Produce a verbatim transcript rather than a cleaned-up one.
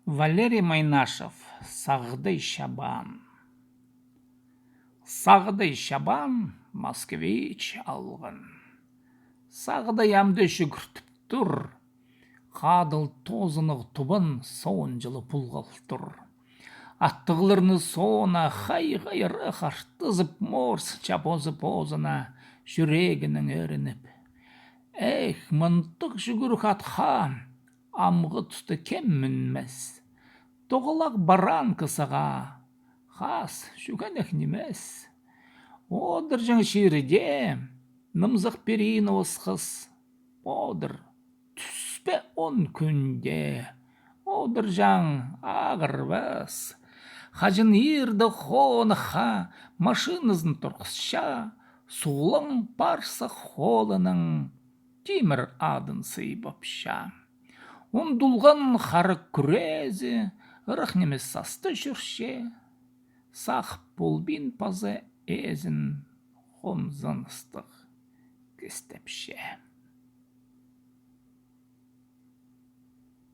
Валерий Майнашев. Сағдай чабан. Сағдай чабан Москвич алған. Сағдай амды чӱгӱртіп тур. Хадыл тозынығ тубан соонҷылы пулғал тур. Аттығларны соона хайғайырах артызып, морсча позы-позына, чӱрегінең ӧрініп: «Эх, мындағ чӱгӱрік атха амғы туста кем мӱнмес? Тоғалах баранка сағаа хас чӱгенек нимес. Одырҷаң чирде нымзах перина осхас, подыр, тӱспе он кӱнде, одырҷаң ағырбас. Хаҷан ирде хоныхха машиназын турғысча, суғлаң парсах холынаң тимір адын сыйбапча. Ундулған хара кӱрезі ырах нимес саста чӧрче, сағып полбин паза ээзін хомзыныстығ кистепче».